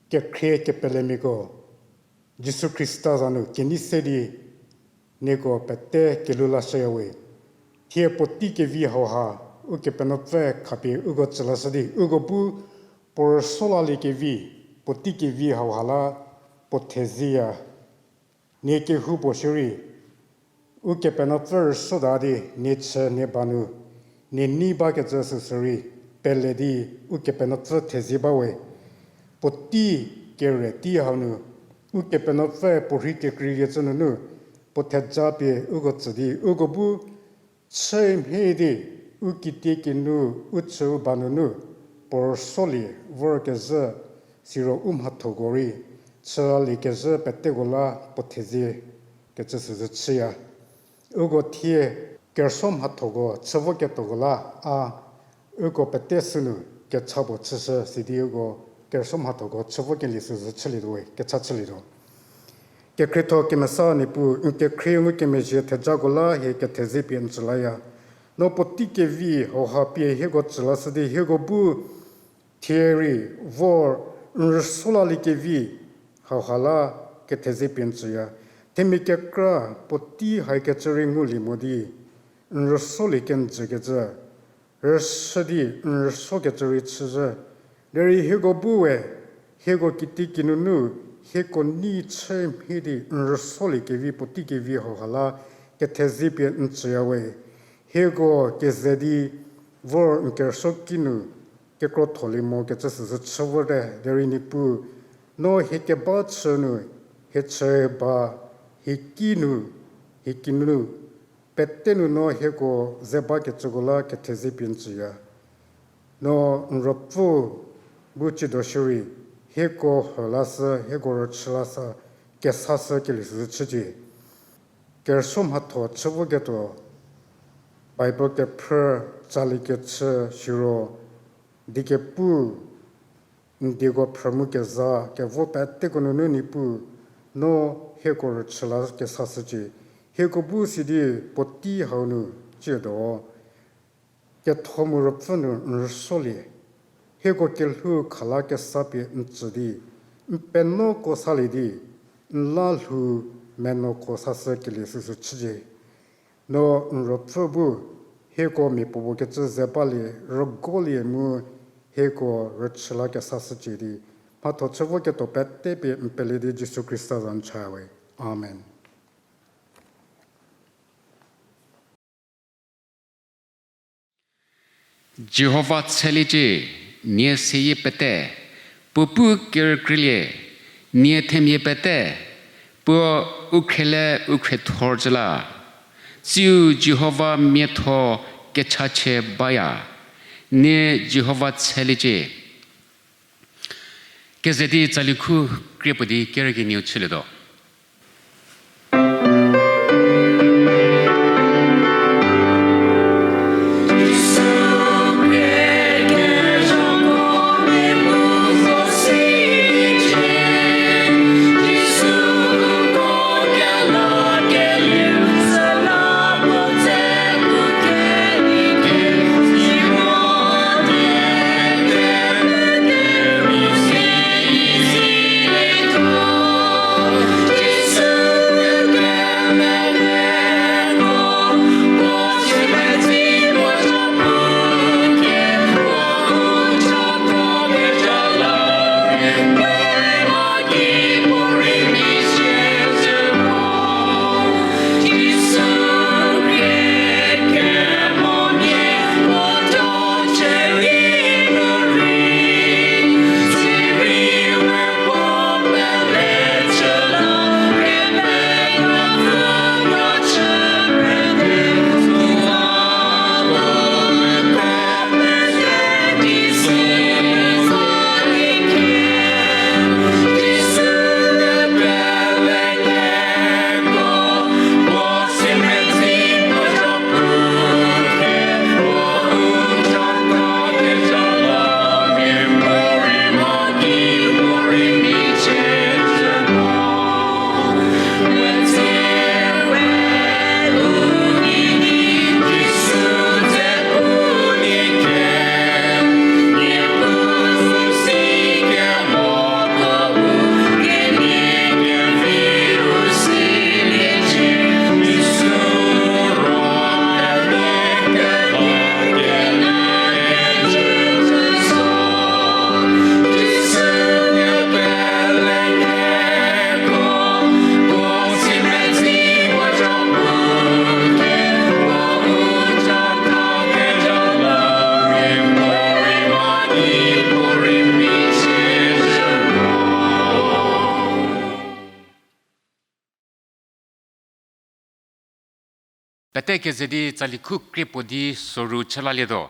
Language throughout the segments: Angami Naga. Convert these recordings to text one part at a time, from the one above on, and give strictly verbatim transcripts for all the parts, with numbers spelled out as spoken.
Kekhrie kepelemiako, Jisu Khrista za nu kenei se di nieko pete kelhou lashüyawe. Thie puotei kevi hauha, Ukepenuopfü khapie uko tsülashü di, uko bu puo rüsuo laliekevi, puotei kevi hauha la puo thezieya. Nie kehoupuo shierei, Ukepenuopfü rüsuota di nie chü nie ba nu, nie nei bakecü süsü rei, pele di Ukepenuopfü thezie bawe. Puotei kere tei hau nu, Ukepenuopfü puo rhei kekreikecü nunu, puo theja pie uko tsü di, uko bu chü mhie di, u kitiekinu, u chü u ba nunu, puo rüsuolie vorkezhü, siro u mhathoko rei, chülie kezhü peteko la puo thezie kecü süsü chüya. Uko thie kerüsuo mhathoko chü voketuoko la a, uko pete sünu kecha puo chüshü sidi uko kerüsuo mhathoko chü vokelie süsü chülietuowe, kecha chülietuo. Kekhrietho kemesa Niepuu, n kekhrie ngukemezhie thejako la hie kethezie pie n tsü laya. No puotei kevi hauha pie hieko tsü lashü di hieko bu thie rei vor n rüsuo laliekevi hauha la kethezie pie n tsüya. Themia kekra puotei haikecü rei ngulie mo di n rüsuolie kenjükecü, rüshü di n rüsuokecü rei chüzhü. Derei hieko bu we, hieko kitiekinu nu, hieko nei chü mhie di n rüsuoliekevi puotei kevi hauha la kethezie pie n tsüyawe. Hieko keze di vor n kerüsuoki nu kekrotholie mokecü süsü chü vote, derei Niepuu, no hie keba chü nu, hie chü ba, hie ki nu, hie kinu, pete nu no hieko ze bakecüko la kethezie pie n tsüya. No n Ruopfü bu tsiedo shierei, hieko hü lashü, hieko rüchü lashü, kesashü kelie süsü chücie. Kerüsuo mhatho chü voketuo, Bible kephrü, tsali kechü, siro diekepu, n dieko phrü mu keza kevo peteko nunu Niepuu, no hieko rüchü la kesashücie. Hieko bu sidi puotei hau nu tsiedo ketho mu ruopfü nu n rüsuolie. Hieko kelhou khala kesa pie n tsü di, n penuoko salie di, n la lhou menuoko sashü kelie süsü chücie. No n ruopfü bu hieko mia puopuo kecü ze balie, rügolie mu hieko rüchü la kesashücie di, mhatho chü voketuo pete pie n pele di Jisu Khrista za n cha we. Amen. Jihova tsheliecie, nie seyie pete, puo pu kerükreilie, nie themia pete, puo u khriele u khriethor cü la. Tsiu Jihova miatho kechachie baya, nie Jihova tsheliecie. Keze di tsali khu krie puo di kerükenieu chülietuo. Pete keze di tsali khu krie puo di soru chü lalietuo.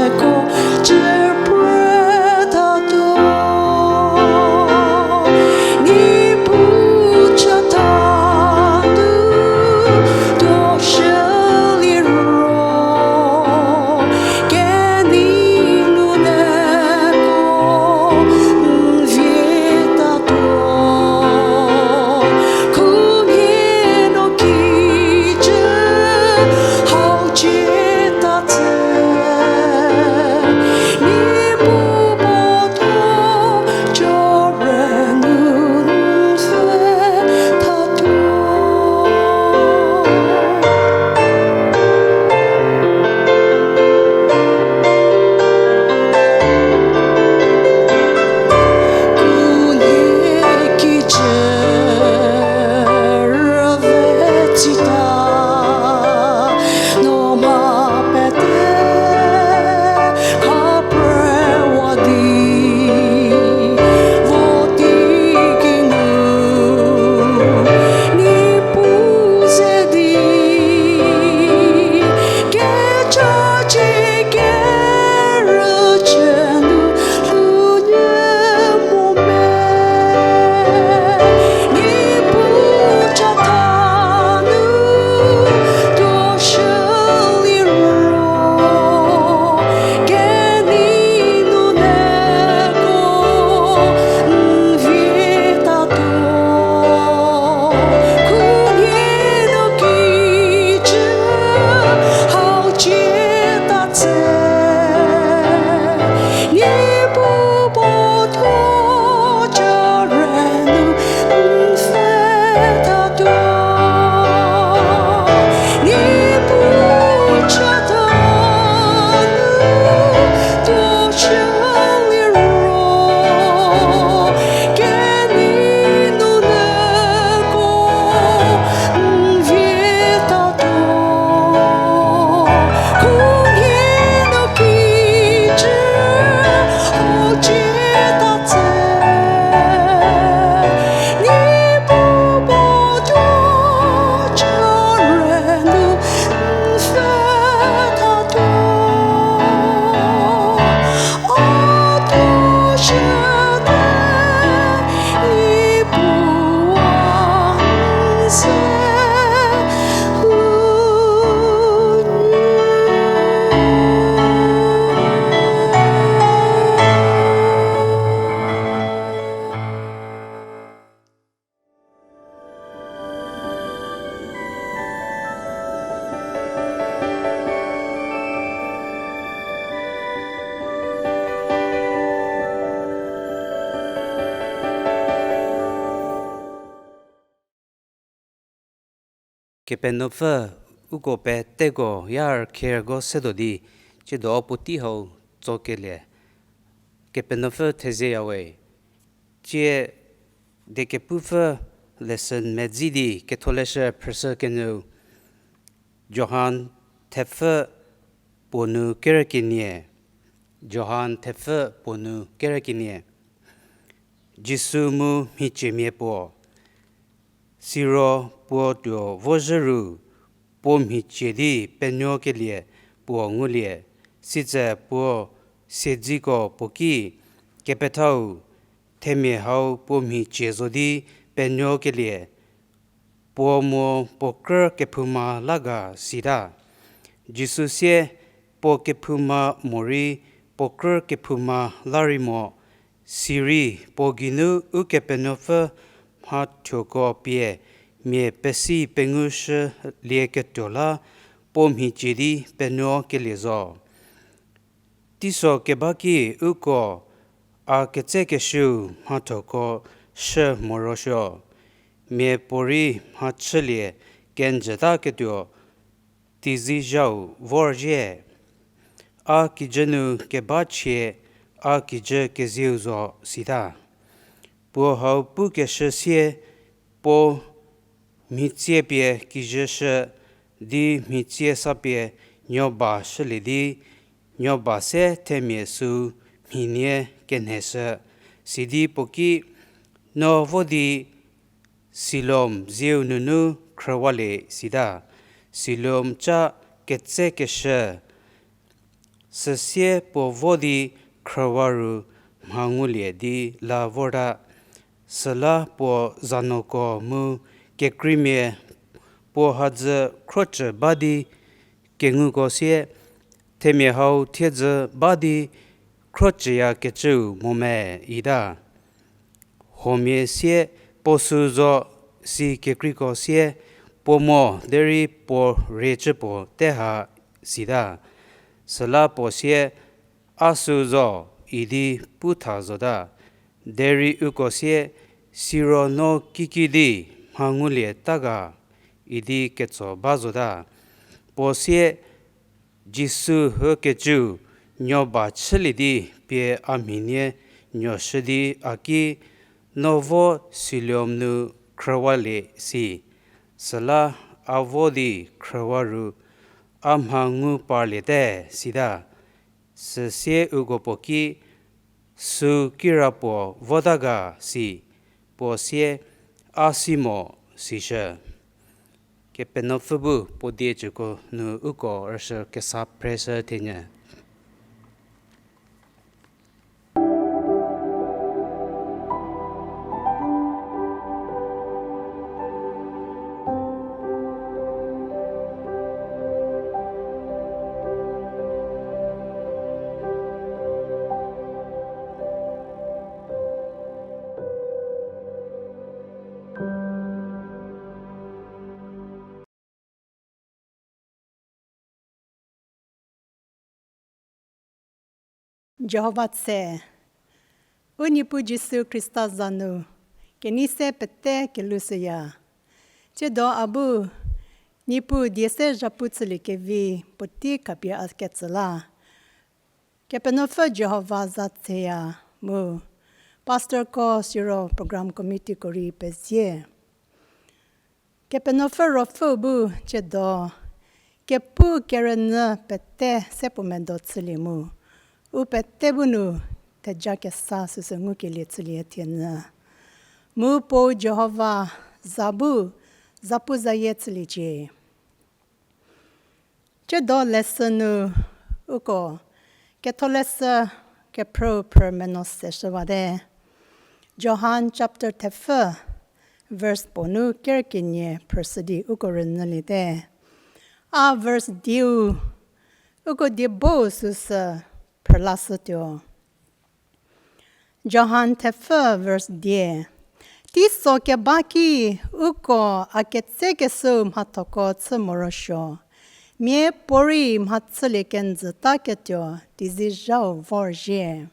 Ko cü prütatuo, Niepuu chatha nu tuoshü liro, kenei nuneko n vietatuo, khunhie no kijü hau cieta tse, Niepuu puo thuo cü rünu n pfhüthatuo. Khunhie kijü rüve tsita, no mha pete khaprüwa di, vo di kinu, Niepuu ze di, kecha cie kerüchü nu lhounyü mo me, Niepuu chatha nu tuoshü liro, kenei nuneko n vietatuo, khunhie no kijü hau cieta tse, Niepuu puo thuo cü rünu n pfhüthatuo. Niepuu chatha nu tuoshü liro, kenei nuneko n vietatuo, khunhie no kijü hau cieta tse, Niepuu puo thuo cü rünu n pfhüthatuo. O tuoshüte, Niepuu a n se u Kepenuopfü uko peteko ya rükheko setuo di, tsiedo puotei hau tsokelie Kepenuopfü thezieyawe. Tsie diekepupfü lesson medzi di Ketholeshü phrüshü kenyü, Johan thepfü puo nu kerükenie. Johan thepfü puo nu kerükenie. Jisu mu mhiciemia puo. Siro puo tuo vozhü ru, puo mhicie di penuokelie puo ngulie, sitse puo siedziko puo ki, Kepethau, themia hau puo mhicie zo di penuokelie puo mo puo krü kephouma la ga sita. Jisu sie, Puo kephouma morei puo krü kephouma la rei mo, sirei puo geinu Ukepenuopfü mhathuoko pie mia pesi pengushülieketuo la puo mhicie di penuokelie zo. Teiso keba ki uko a ketsekeshüu mhathuoko shü morosuo, mia puorei mhachülie kenjütaketuo teizizhau vorzhie. A kijü nu keba chie a kijü kezieu zo sita. Puo hau pukeshü sie puo mhitsie pie kijüshü di mhitsie sa pie nuoba shülie di nuoba se themia süu mhinie kenheshü. Sidi puo ki, No vo di Siloam zieu nunu khrüwalie sita. Siloam ca ketsekeshü Süsie puo vo di khrüwa ru mha ngulie di la vorta. Süla puo zanoko mu kekreimia puo hadzü khrochü ba di kenguko sie, themia hau thiedzü ba di khrochüyakecüu mo me ita. Huomia sie puo sü zo si kekreiko sie, puo mo derei puo riecü puo te ha sita. Süla puo sie, a sü zo idi pu tha zota. Derei uko sie, siro no kikidi mha ngulie ta ga idi ketso ba zota. Puo sie, Jisu hükecüu nuo ba chülie di pie a mhinie nuoshü di a ki, no vo Siloam nu khrüwalie si. Süla a vo di khrüwa ru a mha ngu parliete sita. Süsie uko puo ki, sü kirapuo vota ga si, puo sie, a si mo sishü. Kepenuopfü bu puo die cüko nu uko rüshü kesa pressure thenyü. Jihova tse, u Niepuu Jisu Khrista za nu, kenei se pete kelushüya. Tsiedo a bu, Niepuu die se zhapu chüliekevi puotei khapie a ketsü la. Kepenuopfü Jihova za tseya mu, pastorko siro program committeeko rei pezie. Kepenuopfü Ruopfü bu tsiedo, kepu kerünyü pete se puo medo chülie mu, u pete bu nu theja kesa süsü ngukelie chülie thienyü. Mu puou Jihova za bu zapuzayie chüliecie. Tsiedo lesson nu uko ketholeshü kephrüu phrü meno seshüwate. Johan chapter thepfü, verse puo nu ker kenie phrüshü di uko rünyüliete. A verse dieu, uko die bou süsü phrülashütuo. Johan thepfü verse die. Teiso keba ki uko a ketsekeshüu mhathoko chü morosuo, mia puorei mhachülie kenjütaketuo teizizhau vorzhie.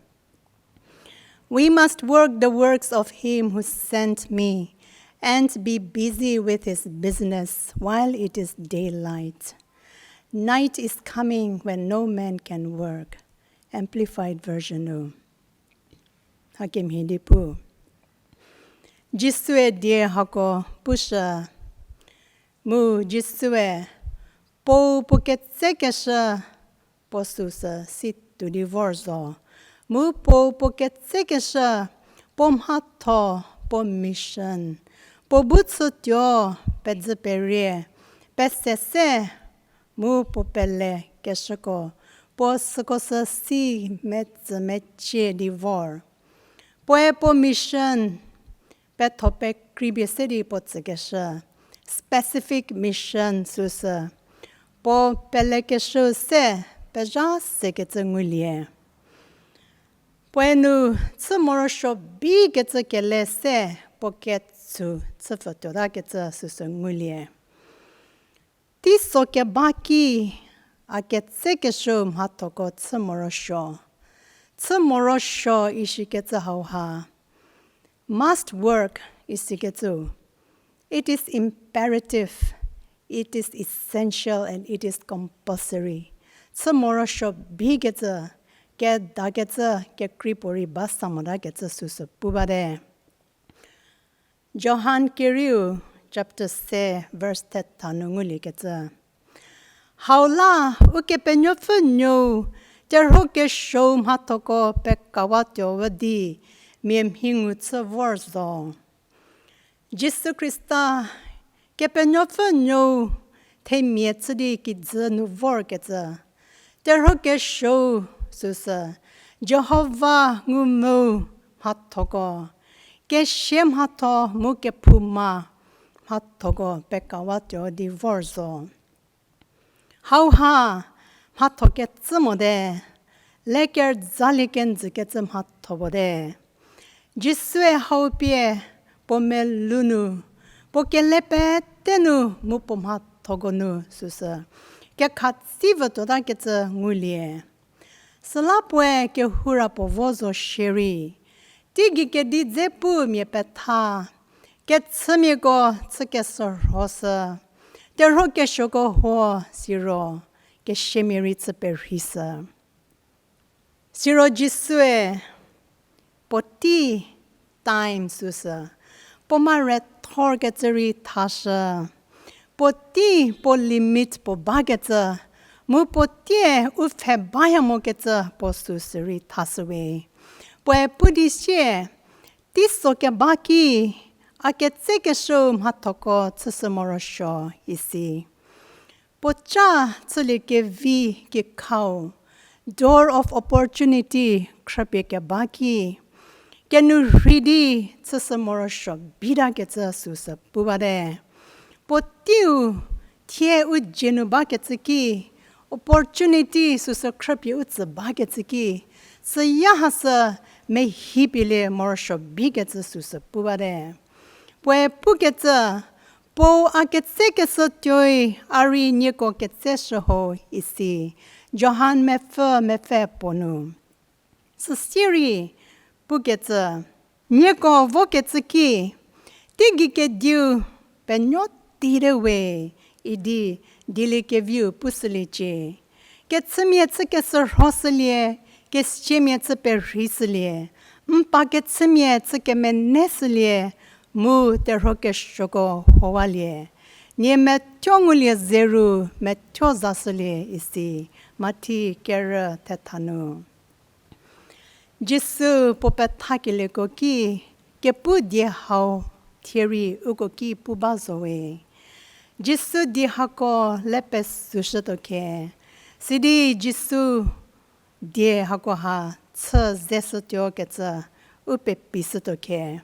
We must work the works of him who sent me and be busy with his business while it is daylight. Night is coming when no man can work. Amplified version nu. Hakemhie di pu. Jisue die hako pushü. Mu Jisue puo puo ketsekeshü puo süsü si tuo di vor zo. Mu puo puo ketsekeshü puo mhatho, puo mission, puo bu chütuo pedzü perie, pese se, mu puo pelekeshüko, puo süko sü si metsü mecie di vor. Puoe puo mission petho pekreibie se di puo tsükeshü, specific mission süsü, puo pelekeshü se pezha sekecü ngulie. Puoe nu chü morosuo bikecü kele se puo ketsu chüpfü tuotakecü süsü ngulie. Teiso keba ki a ketsekeshüu mhathoko chü morosuo. Chü morosuo isikecü hauha, must work isikecü, it is imperative, it is essential and it is compulsory. Chü morosuo bikecü, kedakecü, kekrei puorei ba sa motakecü süsü pu bate. Johan kerieu chapter se verse thetha nu nguliekecü. Hau la Ukepenuopfü nuou terhuo kesuou mhathoko pekawatuo üdi mia mhi ngu chü vor zo. Jisu Khrista, Kepenuopfü nuou themia chü di kijü nu vorkecü, Terhuo kesuou süsü, Jihova ngumvü mhathoko, kesia mhatho mu kephouma mhathoko pekawatuo di vor zo. Hauha mhatho kecü mote, le kerüzalie kenjü kecü mhatho puo te. Jisue hau pie puo melou nu, puo kele pete nu mu puo mhathoko nu süsü kekhatsi vütuota kecü ngulie. Süla puoe kehoura puo vo zo shierei, teigei kedi dze pu mia petha, kechümiako chü kesürhoshü, terhuo kesuoko huo siro, kesiamia rei chü perheishü. Siro Jisue puotei time süsü, puo mare thor kecü rei thashü, puotei puo limit puo bakecü, mu puotei u pfhe baya mokecü puo süsü rei thashüwe. Puoe pu di sie, teiso keba ki, a ketsekeshüu mhathoko chüshü morosuo isi. Puoca chülie kevi kekhau, door of opportunity khrüpie keba ki, kenourhei di chüshü morosuo bita kecü süsü pu bate. Puoteiu thie u dzie nu bakecü ki, opportunity süsü khrüpie u tsü bakecü ki, süya hasü mehipielie morosuo bikecü süsü pu bate. Puoe pukecü, puou a ketsekeshü tuoi a rei nieko ketseshü ho isi. Johan mepfü mepfü puo nu. Süsie rei pukecü, nieko vokecü ki, teigei kediu penuo tite we, idi dieliekeviu pushüliecie. Kechümia chü kesürhoshülie, kesiamia chü perheishülie, mpa kechümia chü kemeneshülie, mu terhuo kesuoko huowalie. Nie methuo ngulie zeru methuo zashülie isi, Mathi kerü thetha nu. Jisu puo pethakelieko ki, kepu die hau thie rei uko ki pu ba zowe. Jisu die hako le pesüshütuo khe. Sidi Jisu die hakoha chü zeshütuo kecü u pepishütuo khe.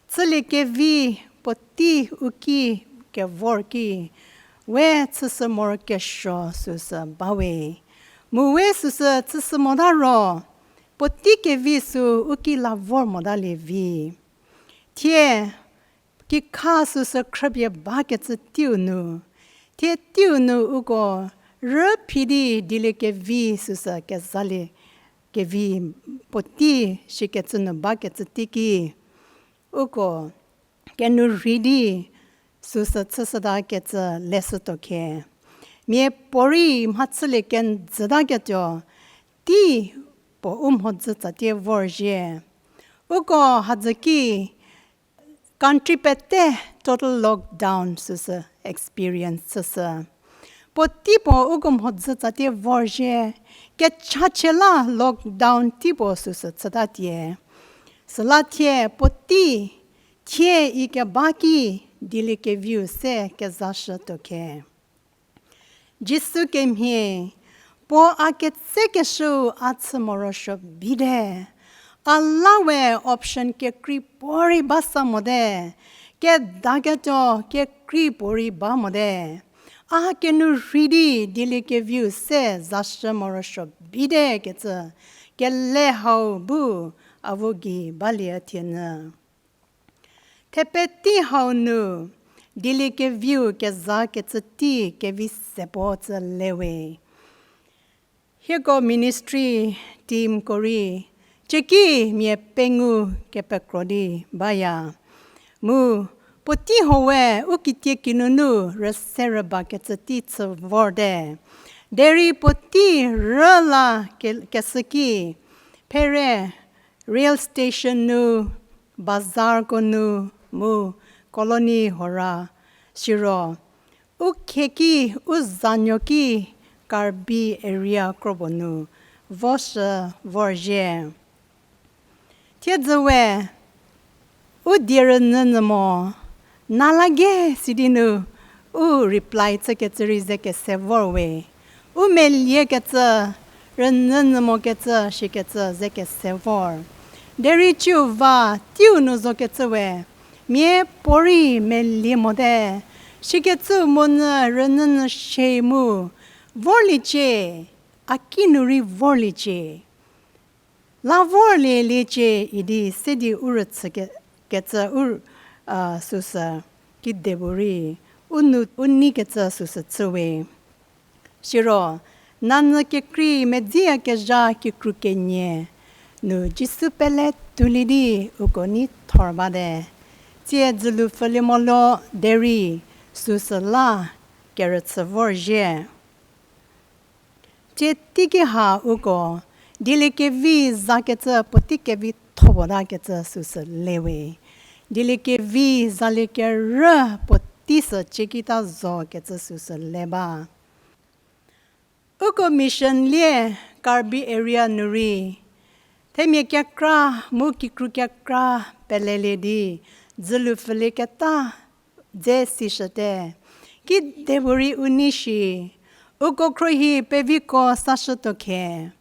Chülie kevi puotei u ki kevor ki, we chüshü morokesuo süsü bawe. Mu we süsü chüshü mota ro, puotei kevi sü u ki la vor motalie vi. Thie, kikha süsü khrüpie bakecü teiu nu, thie teiu nu uko rüphi di dieliekevi süsü kezalie kevi puotei shikecü nu bakecü teiki, uko kenourhei di süsü chüshüta kecü leshütuo khe. Miapuorei mhachülie kenjütaketuo, tei puo u mhodzü tsatie vorzhie. Uko hadzü ki country pete total lockdown süsü experience chüshü. Puotei puo uko mhodzü tsatie vorzhie, kechachie la lockdown tei puo süsü chütatie. Süla thie puotei, thie ikeba ki dieliekeviu se kezashütuo khe. Jisu kemhie, puo a ketsekeshüu a chü morosuo bite. A la we option kekrei puorei ba sa mote, kedaketuo kekrei puorei ba mote. A kenourhei di dieliekeviu se zashü morosuo bite kecü, kele hau bu avu gei balie thienyü. Thepetei hau nu, dieliekeviu kezakecü tei kevi se puo tsü lewe. Hieko ministry teamko rei, cieki mia pengou kepekro di baya. Mu, puotei huoe u kitie kinunu rüse rübakecü tei chü vorte. Derei puotei rüla ke-, keshü ki, phere rail station nu, bazarko nu, mu colony huora, siro u khieki, u zanuo ki Karbi area kropuo nu voshü vorzhie. Thiedzü we, u die rünyünyü mo, nala ge sidi nu, u reply chükecü rei ze kese vor we. u meliekecü, rünyünyü mokecü shikecü ze kese vor. Derei ciu va teiu nu zokecü we, mia puorei melie mote, shikecü monyü rünyünyü shie mu, vorliecie, a ki nu rei vorliecie. La vorlieliecie idi se di u rüchü ke-, kecü u, a, süsü, kidepuorei, u nu, u neikecü süsü chüwe. Siro, nanyü kekrei medziyakezha kikru kenie nu Jisu pele tuolie di uko nei thor bate. Tsie dzülu pfülie molo derei süsü la kerüchü vorzhie. Tsie teiki ha uko, dieliekevi zakecü puotei kevitho puo takecü süsü lewe. Dieliekevi zalie kerü puotei sü ciekita zokecü süsü le ba. Uko mission lie Karbi area nu rei, themia kekra mu kikru kekra pelelie di, dzülu pfülieketa dze sishüte. Kidepuorei u nei shi, uko khruohi peviko sashütuo khe,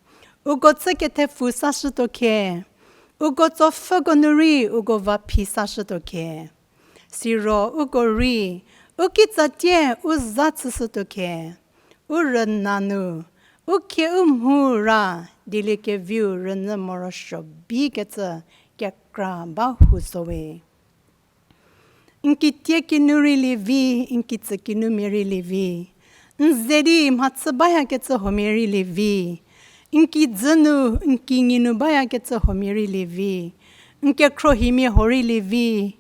uko chü kethepfu sashütuo khe, uko tsopfhüko nu rei uko vaphi sashütuo khe. Siro uko rei, u kitsatie u za chüshütuo khe, u rüna nu, u khie u mhu ra, dieliekeviu rünyü morosuo bikecü kekra ba hu zowe. N kitie kinu rei lievi, n kitsü kinumia rei lievi. N ze di mhachü bayakecü huomia rei lievi. N kijü nu, n kinyi nu bayakecü huomia rei lievi. N kekhruohimia huo rei lievi.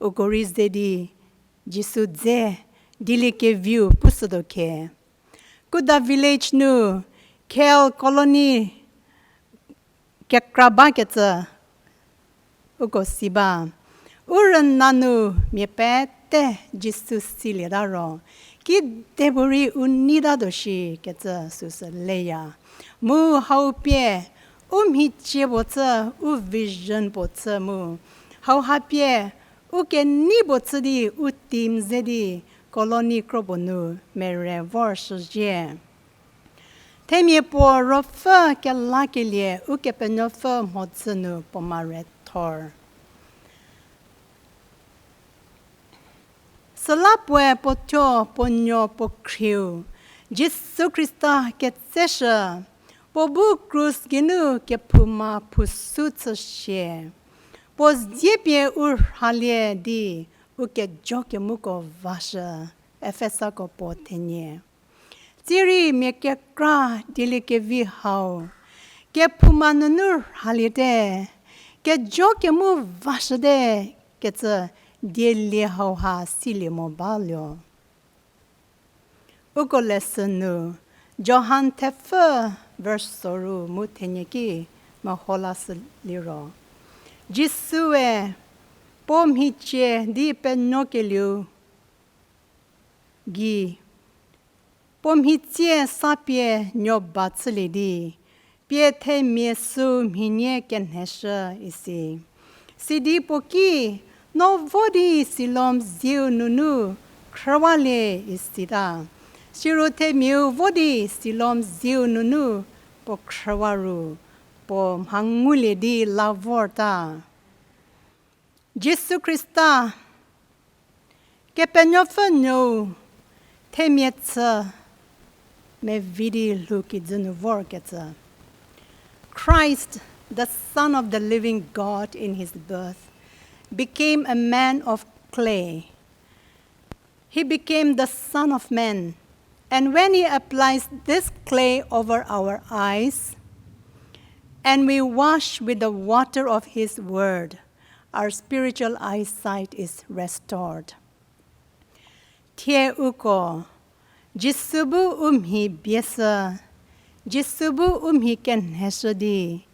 Uko rei ze di, Jisu dze, dieliekeviu pushütuo khe. Kuda village nu, Khel colony kekra bakecü, uko si ba. U rüna nu mia pete Jisu silieta ro, kidepuorei u neitatuo shikecü süsü leya. Mu hau pie, u mhicie puo chü, u vision puo chü mu. Hauha pie, u kenei puo chü di, u team ze di, colony kropuo nu mere vorshüzhie. Themia puo ruopfü kelakelie Ukepenuopfü mhodzü nu puo mare thor. Süla puoe puo thuo puo nuo puo khrieu, Jisu Khrista ketseshü, puo bu krus geinu kephouma phusu chüshie. Puo zie pie u rhalie di, u kejo kemuko vashü, Efesako puo thenie. Tsierei mia kekra dieliekevi hau, kephouma nunu rhaliete, kejo kemu vashüte kecü dielie hauha silie mo baluo. Uko lesson nu, Johan thepfü verse soru mu thenie ki meho lashü liro. Jisue, puo mhicie di penuokelieu gei, puo mhitsie sa pie nuo ba chülie di, pie themia süu mhinie kenheshü isi. Sidi puo ki, no vo di Siloam zieu nunu khrüwalie isita. Siro themiau vo di Siloam zieu nunu puo khrüwa ru, puo mha ngulie di la vorta. Jisu Khrista, Kepenuopfü nuou, themia chü mevi di lhou kijü nu vorkecü. Christ, the Son of the living God in his birth, became a man of clay. He became the Son of Man. And when he applies this clay over our eyes, and we wash with the water of his word, our spiritual eyesight is restored. Thie uko, Jisu bu u mhi bieshü, Jisu bu u mhi kenheshü di,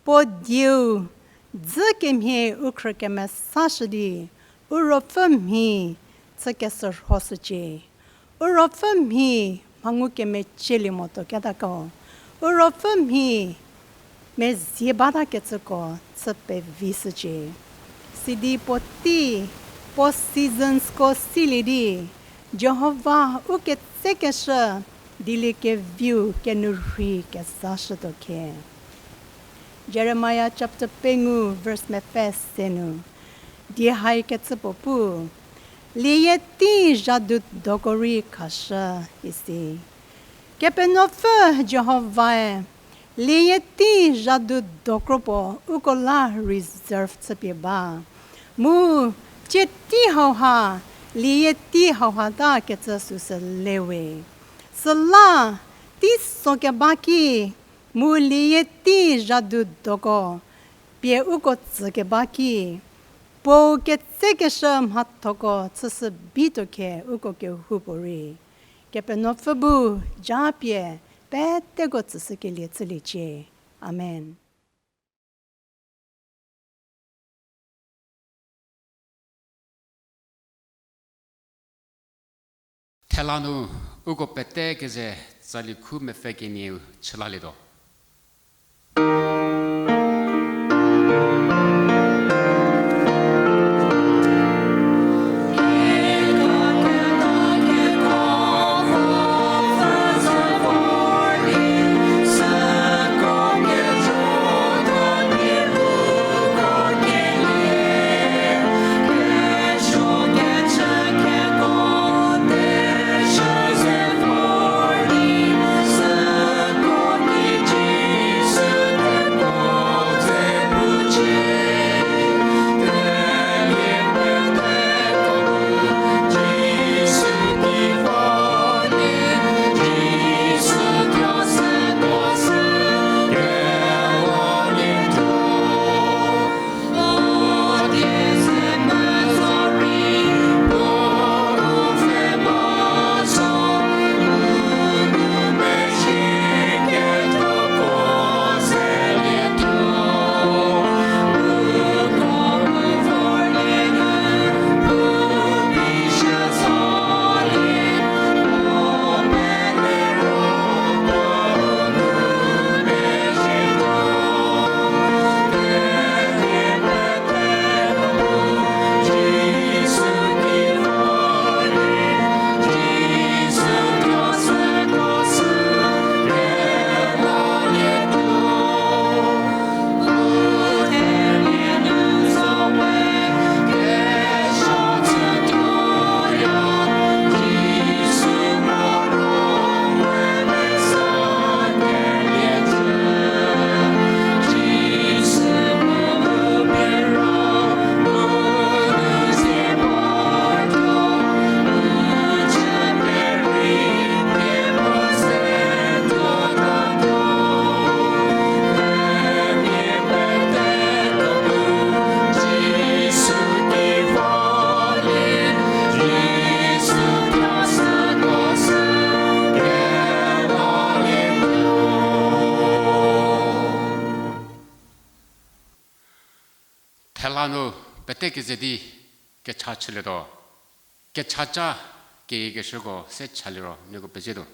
puo dieu, dzü kemhie u khrü kemesashü di, u ruopfü mhi chü kesürhoshücie. U ruopfü mhi mha ngukemecielie motuo ketako. U ruopfü mhi mezie batakecüko chü pevishücie. Sidi puotei, puo seasonsko silie di, Jihova u ketsekeshü, Dieliekeviu kenourhei kezashütuo khe. Jeremiah chapter pengou verse mepfü se nu, die haikecüpuo pu, lieyie tei zhadu doko rei khashü isi. Kepenuopfü Jihovae, lieyie tei zhadu dokro puo uko la reserve chüpie ba. Mu, tsie tei hauha, lieyie tei hauha ta kecü süsü le we. Süla, tei so keba ki, mu lieyie tei zhadu doko, pie uko tsükeba ki, puou ketsekeshü mhathoko chüshü bituo khe uko kehoupuorei. Kepenuopfü bu japie peteko tsüshükelie chüliecie. Amen. Thela nu uko pete keze tsali khu mepfü kenieu chülalietuo. Thela nu pete keze di kecha chülietuo. Kechaca kekeshüko se chaliro nieko pezietuo.